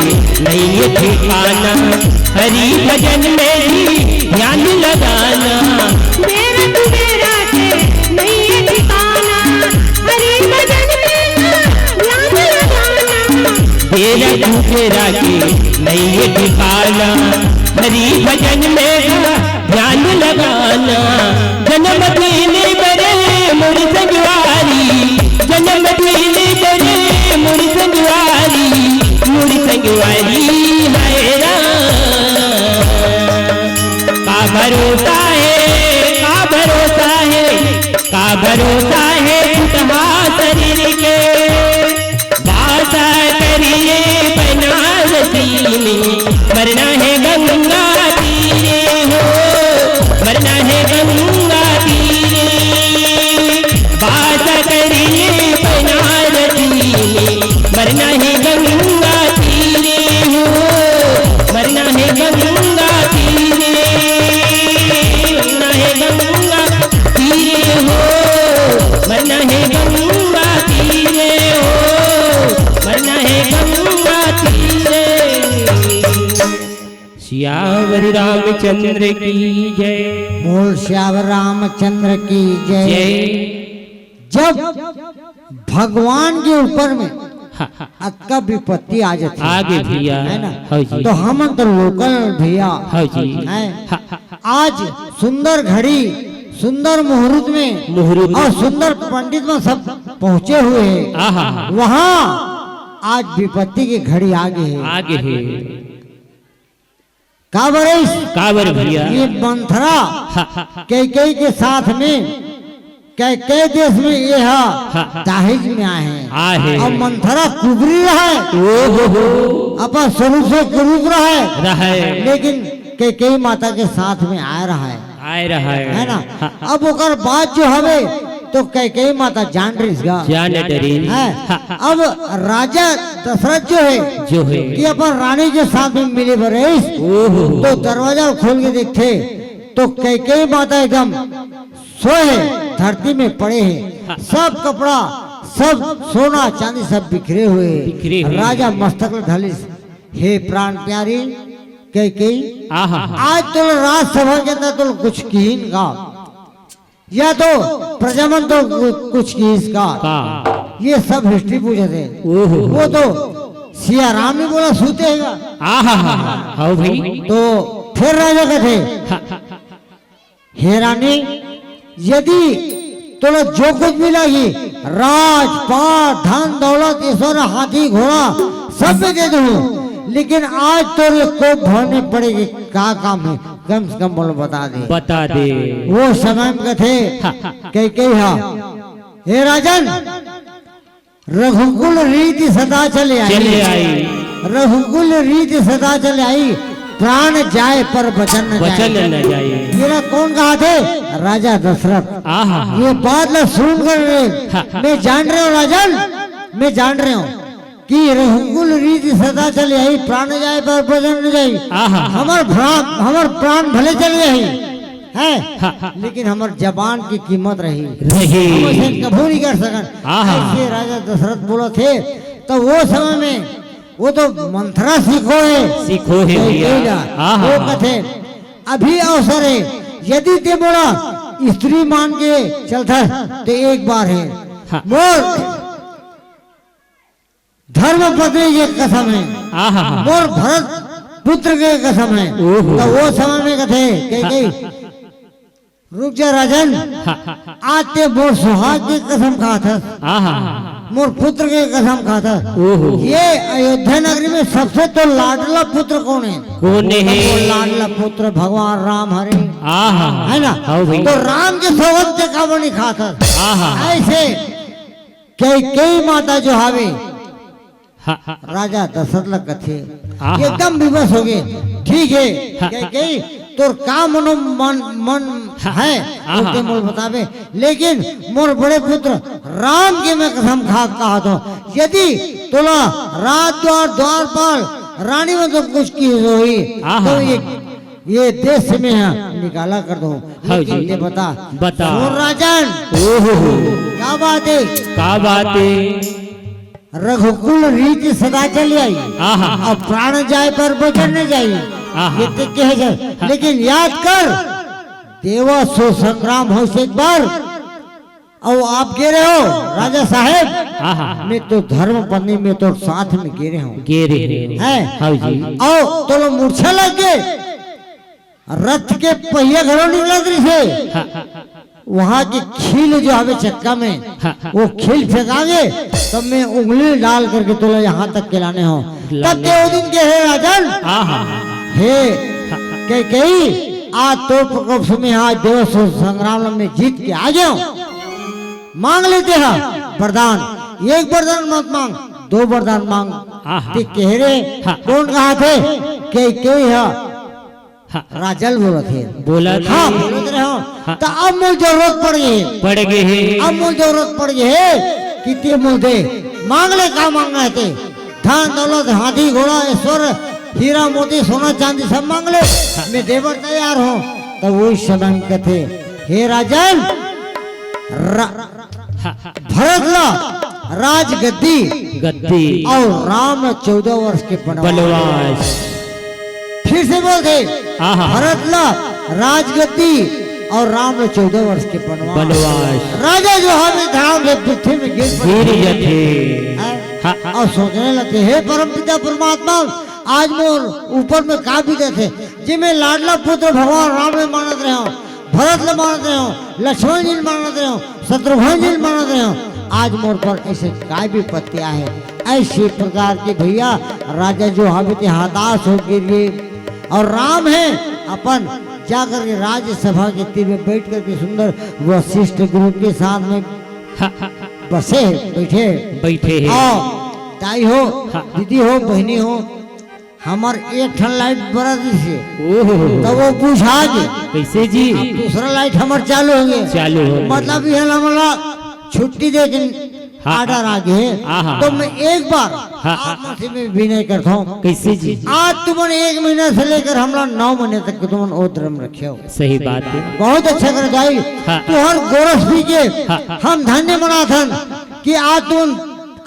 नइये ठिकाना, हरि भजन में ही ध्यान लगाना। बेरा कुबेरा के नइये ठिकाना, हरि भजन में ही ध्यान लगाना। बेरा कुबेरा के नइये ठिकाना, हरि भजन में ध्यान लगाना। जन्मदिन बरे मोर संगवारी, जन्मदिन बरे मोर संगवारी, मोर संगवारी, हाय राम। का भरोसा हे, का भरोसा हे, का भरोसा हे टूटहा शरीर के। बासा करिए बनारसी में, मरना है गंगा तीरे हो, मरना है गंगा तीरे। बासा करिए बनारसी में, मरना है गंगा तीरे हो, मरना है गंगा तीरे, मरना है गंगा तीरे हो, मरना है गंगा तीरे हो, मरना है गंगा तीरे। सियावर रामचंद्र की जय। बोल सियावर रामचंद्र की जय। जय। जब भगवान के ऊपर में हाँ, हाँ। अतका विपत्ति आ जाती है। आगे भैया। है ना? हाँ जी। तो हमन तो लोकल भैया। हाँ जी। हैं? हाँ, हाँ। आज सुंदर घड़ी, सुंदर मुहूर्त में मुहूर्त में। और सुंदर पंडित में सब पहुंचे हुए हैं। आहा। वहाँ आज विपत्ति की घड़ी आ गई है। आगे है। काबर अइस? काबर भैया? ये मंथरा हाँ, हाँ, हाँ। कैकेयी के साथ में, कैकेयी देश में ये हा हाँ, हाँ। दाहिज में आए हैं। आए हैं। और मंथरा कुबरी रहे, ओ हो हो। अपन स्वरूप से कुरूप रहे, रहे। लेकिन कैकेयी माता के साथ में आए रहे। आए रहे। है ना? हाँ, हाँ। अब ओकर बाद जो हवे, तो कैकेयी माता जान रहिस गा। जान डरिस। है। हाँ, हाँ। अब राजा दशरथ जो है, जो है। कि अपन रानी के साथ में मिले बर रहिस, ओहो। तो दरवाजा खोल के देखथे, तो कैकेयी माता एकदम सोए है, धरती में पड़े हैं। हाँ। सब कपड़ा, सब सोना चांदी सब बिखरे हुए हैं। बिखरे हुए। राजा मस्तक ल धलिस, हे प्राण प्यारी कैकेयी, आहा। आज तोला राजसभा के अंदर तोला कुछ किहिन का? या तो प्रजा मन तो कु-, कुछ किहिस का? का? ये सब हिस्ट्री पूछत हे। ओहो। वो तो सिया राम ने बोला सूते हैगा। आहा हा हा। हाँ भाई। तो फिर राजा कथे, हाँ, हाँ, हाँ। हे रानी, यदि तोला जो कुछ भी लागी, राज, पाट, धन, दौलत, ऐश्वर्य, हाथी, घोड़ा, सब मैं दे दूँ, लेकिन आज तोरे कोप भरने पड़ेगी। का काम है? कम से कम बोलो, बता दे। बता दे। वो समय में कथे, हाँ, हाँ, हाँ। कैकेयी हा, हे राजन, रघुकुल रीति सदा चले आई। चले आई। रघुकुल रीति सदा चले आई, प्राण जाए पर वचन न वचन जाए। न जाए। ये ला कौन कहाथे? राजा दशरथ। आहा। ये बात ला सुन कर रे, हाँ, हाँ। मैं जान रहे हूँ राजन, मैं जान रहे हूँ कि रघुकुल रीति सदा चले आई, प्राण जाए पर वचन न जाए। आहा। हमर भ्रा-, हमर प्राण भले चले जाही, है, हाँ, हाँ। लेकिन हमर जबान की कीमत रही। रही। हम ऐसे कभू नहीं कर सकन। हाँ, हाँ। ऐसे राजा दशरथ बोलथे, तो वो समय में वो तो मंथरा सीखो है। सीखो है भैया। हाँ, हाँ, वो हाँ। कथे, अभी अवसर है, यदि ते मोला स्त्री मान के चलथा, ते एक बार है। हाँ। मोर धर्म पत्नी के कसम है, आहा। मोर भरत पुत्र के कसम है। ओहो। तो वो समय में कथे, कैकेयी, रुक जा राजन, हाँ, हाँ, हाँ। आज ते मोर सुहाग के कसम खाथस, आहा। मोर पुत्र के कसम खाथस। ओहो। ये अयोध्या नगरी में सबसे तो लाडला पुत्र कौन है? कौन है? वो लाडला पुत्र भगवान राम हरे। आहा। है ना? हाँ भाई। तो राम के सौगंध ते काबर नहीं खाथस? आहा। ऐसे कैकेयी माता जो हावे, हाँ, हाँ। राजा दशरथ ला कथे, हाँ, हाँ। एकदम विवश हो गए। ठीक है, हाँ, हाँ। कैकेयी, तोर का मनो मन, मन हाँ, है, हाँ, ओके हाँ। मोला बताबे, लेकिन मोर बड़े पुत्र राम के मैं कसम खा कहाथों, यदि तोला राज द्वार, द्वारपाल, रानी में तो कुछ की होही, हाँ, तो हाँ, ये, हाँ। ये देश से मैं यहाँ निकाला कर दूँ। हाँ लेकिन जी। ये बता, बता। सुन राजन, ओहो हो। क्या बात है? का बात है? रघुकुल रीति सदा चली आई। आहा। अब प्राण जाए पर वचन न जाई। आहा। ये तो कहे जाए। हाँ। लेकिन याद कर, देवा सो संग्राम होइस एक बार। अउ आप गे रहे हो, राजा साहेब। आहा। मैं तो धर्म पत्नी में तो साथ में गे रहे हूँ। गे रहे हो। हैं? हाँ जी। अउ तोला मूर्छा लग गे। रथ के पहिया घलो निकलत रहिसे। हाँ। वहां के खील जो हवे चक्का में, हाँ। वो खील फेंकागे, तब मैं उंगली डाल करके तोला यहाँ तक के लाने हो। तब लाने। ते वो दिन के, हे राजन, हाँ, हाँ, हाँ। हे हाँ। कैकेयी, आज तोर प्रकोप से मैं आज देव संग्राम में जीत के आ गया हूँ। मांग ले तेहा वरदान, एक वरदान मत मांग, दो वरदान मांग। हाँ, हाँ। ते कहे रे, हाँ। कोन कहाथे? कैकेयी हा। हाँ। राजन बोलत हे। बोलत हाँ, हे। बोलत रहे हो। हाँ। त अब मोर जरूरत पड़ गे हे। पड़ गे हे। अब मोर जरूरत पड़ गे हे कि ते मोर दे। मांग ले, का मांगना हे ते? धन, दौलत, हाथी, घोड़ा, ऐश्वर्य, हीरा, मोती, सोना, चांदी सब मांग ले। हाँ। मैं देबर तैयार हूँ। तब वही समय में कथे, हे राजन, रा-, हाँ। भरत ला राजगद्दी गद्दी। अउ राम चौदह वर्ष के बनवास। बनवास। फिर से बोल दे, आहा। भरत ला राजगद्दी अउ राम ला चौदह वर्ष के बनवास। बनवास। राजा जो हवे धड़ाम से पृथ्वी में गिर पड़थे। गिर जाथे। हैं? हाँ। अउ सोचने लगथे, हे परमपिता परमात्मा, आज मोर ऊपर में का बीतत हे, जे मैं लाडला पुत्र भगवान राम ल मानत रहे हूँ, भरत ल मानत रहे हूँ, लक्ष्मण जी ल मानत रहे हूँ, शत्रुघ्न जी ल मानत रहे हूँ, आज मोर पर ऐसे काय विपत्ति आए हे। ऐसे प्रकार के भैया राजा जो हवे ते हताश हो गे। अउ राम हे अपन जा करके राज्यसभा के तीर में बैठ करके सुंदर वशिष्ठ गुरु के साथ में बसे, बैठे। बैठे हे। अउ दाई हो, हाँ। दीदी हो, बहिनी हो, हमर एक ठन लाइट बरत रहिसे। ओहो। त वो बुझा गे। कैसे जी? अब दूसरा लाइट हमर चालू होगे। चालू होगे। मतलब ये हमला छुट्टी दे के हाँ, ऑर्डर हाँ। आ गे। हाँ, हाँ, तो हाँ। मैं एक बार हाँ, हाँ। आप मन से मैं विनय करता हूँ। कैसे जी? आज तुमन एक महीना से लेकर हमला नौ महीने तक के तुमन ओ धर्म रखे हो। सही बात हे। बहुत अच्छा कर दाई। हाँ। तुहर गोरस पी के हाँ, हाँ। हम धन्य मनाथन कि आज तुमन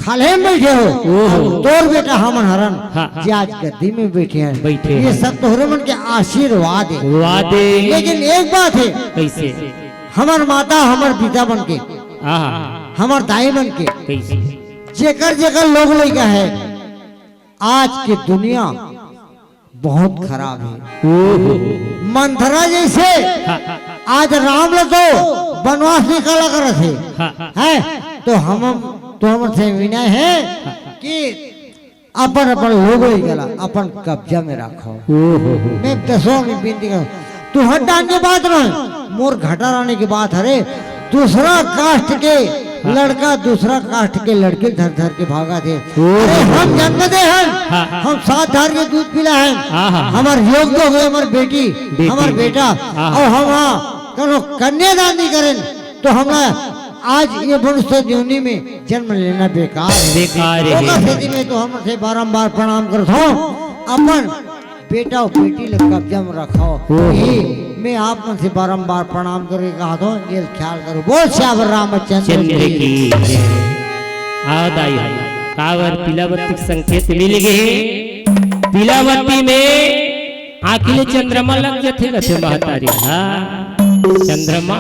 खाल्हे में बैठे हो, ओहो। तोर बेटा हमन हरन, हाँ, हाँ। जे आज गद्दी में बैठे हे। बैठे ये हे। सब तोहरे मन के आशीर्वाद हे। वादे। लेकिन एक बात हे, कैसे? हमर माता, हमर पिता मन के, आहा। हमर दाई मन के, कैसे? जेकर जेकर लोग लइका हे, आज के दुनिया बहुत खराब हे। ओहो। मंथरा जैसे हाँ। आज राम ल तो बनवास निकाला करत हे, हाँ। हैं? तो हम, तो हमर से विनय हे कि अपन अपन लोग लइका ला अपन कब्जा में रखो। ओहो। मैं दसवां में विनती करूँ, तुहर डाहन के बात नोहे, मोर घटा रानी के बात हरे। दूसरा कास्ट के हाँ। लड़का दूसरा कास्ट के लड़की धर धर के भागथे। ओहो। अरे हम जन्म दे हन, हाँ। हम सात धार के दूध पिला हन, हाँ, हाँ। हमर योग्य होगे, हमर बेटी, बेटी। हमर बेटा, हाँ। अउ हम हाँ कनो कन्यादान नहीं करेन, तो हमरा आज ये मनुष्य योनि में जन्म लेना बेकार हे। बेकार हे। ओकर सेती में तो हमर से बारंबार प्रणाम करत हूँ। अपन बेटा अउ बेटी ल कब्जा में रखो। ओहो। यही मैं आप मन से बारंबार प्रणाम करके कहत हूँ, ये ख्याल करो। बोल सियावर रामचंद्र चंद्र की। की जय। आओ दाई, काबर पीला बत्ती के संकेत मिल गे हे। पीला बत्ती में आँखी ले चंद्रमा लग जाथे, कथे महतारी। हाँ, चंद्रमा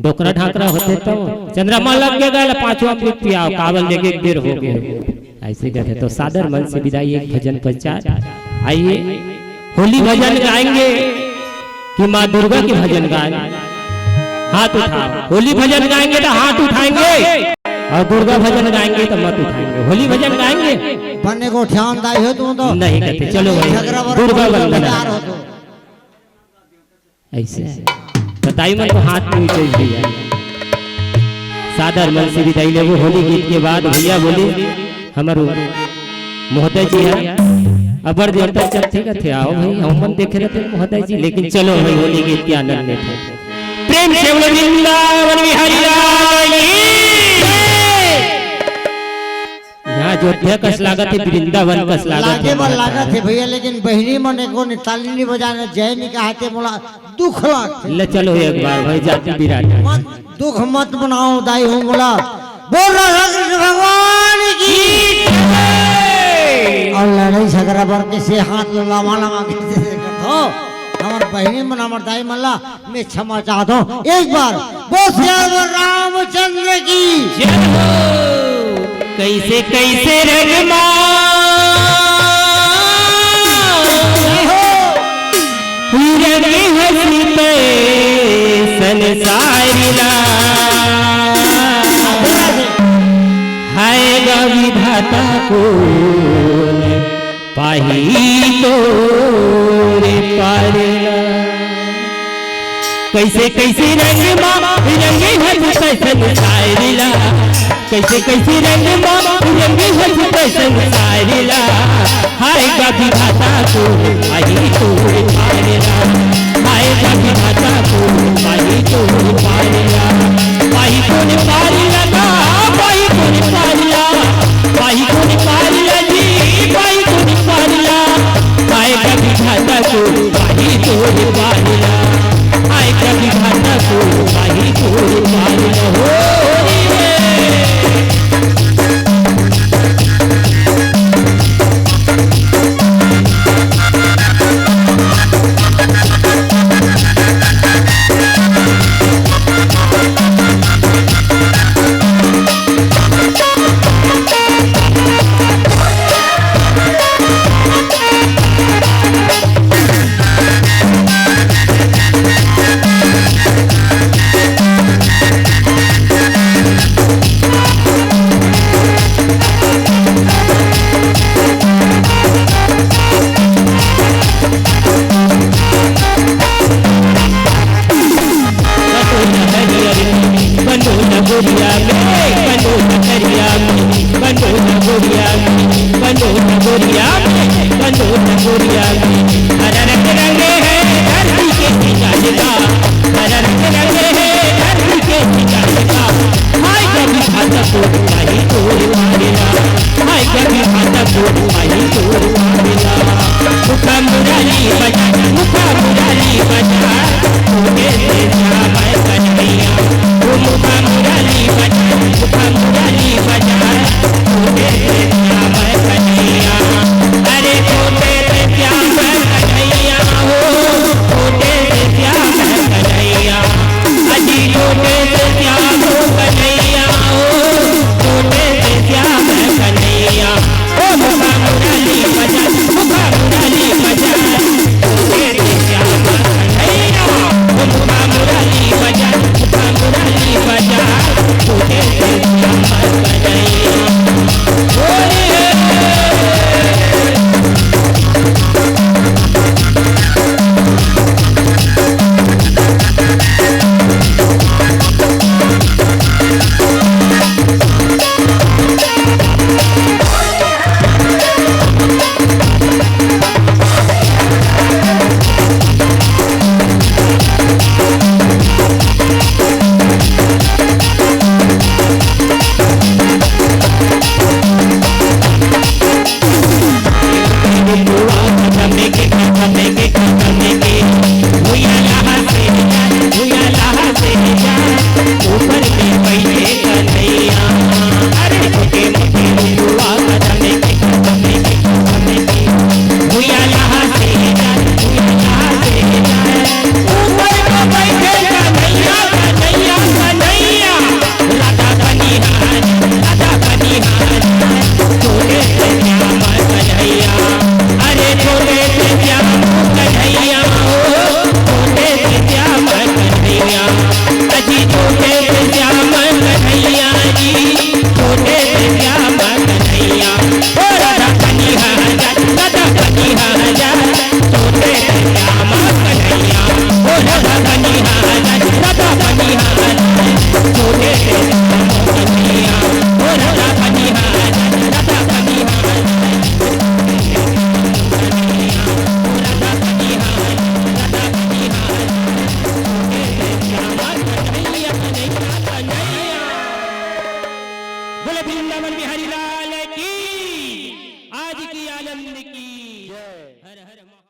डोकरा ढाकरा होथे तो चंद्रमा लग गे गा, पांचवा मृत्यु आओ, काबर लेके बेर हो गे। ऐसे कहते तो सादर मन से विदाई, एक भजन पश्चात। आइए, होली भजन गाएंगे कि माँ दुर्गा के भजन गाएं? हाथ उठाओ। होली भजन गाएंगे तो हाथ उठाएंगे, और दुर्गा भजन गाएंगे तो मत उठाएंगे। होली भजन गाएंगे? बने को ध्यान दाई हो तुम तो। नहीं कहते, चलो भाई, झगड़ा वगड़ा दुर्गा वंदना। तैयार हो तुम। ऐसे बताई मन को हाथ में उठे भैया। सादर मन से विदाई लेबो होली गीत के बाद भैया बोले हमर महोदय जी हे, अबर देर तक चलथे कथे, आओ भाई, हम मन देखे रहते महोदय जी, लेकिन चलो भाई, होली गीत के आनंद लेते। प्रेम से बोले वृंदावन बिहारी लाल की। यहाँ अयोध्या कस लागत हे, वृंदावन कस लागत हे। लागे बर लागत हे भैया, लेकिन बहिनी मन एको ने ताली नहीं बजाने, जय नहीं कहाथे, मोला दुख लागथे। ले चलो एक बार भाई, जाति बिराट। मत दुख मत बनाओ दाई हो मोला। बोल राधा कृष्ण भगवान अउ लड़ई झगरा बर कइसे हाथ ल लमा लमा के कइसे करथो, हमर बहिनी मन, हमर दाई मन ला मैं क्षमा चाहत हूँ। एक बार बोल सियावर रामचंद्र की। जय हो। कइसे कइसे रंग मा रंग हसी तैसन सारी ला। हाय गा विधाता कोन पाही तोरे पार ला। कइसे कइसे रंग मा रंग हसी तैसन सारी ला। कइसे कइसे रंग मा रंग हसी तैसन सारी ला। हाय गा विधाता कोन पाही तोरे पार ला। हाय गा विधाता कोन पाही तोरे पार ला। पाही तोरे पार ला, पाही तोरे पार ला। पाही तोरे पार ला जी, पाही तोरे पार ला। हाय गा विधाता कोन पाही तोरे पार ला। हाय गा विधाता कोन पाही तोरे पार ला हो रे। बनो न दरिया में, बनो न गोरिया में, बनो न दरिया में, बनो न गोरिया में, बनो न गोरिया में, बनो न गोरिया में। हरा रंग रंगे है धरती के सिंगार का, हरा रंग रंगे है धरती के सिंगार का। हाय गा विधाता कोन पाही तोरे पार ला। हाय गा विधाता कोन पाही तोरे पार ला। मुखा मुरली बजा, मुखा मुरली बजा, छोटे से श्याम कन्हैया। ओ मुखा मुरली बजा, मुखा मुरली बजा, छोटे से श्याम कन्हैया। अरे छोटे से श्याम कन्हैया हो, छोटे से श्याम कन्हैया। अजी छोटे से श्याम कन्हैया,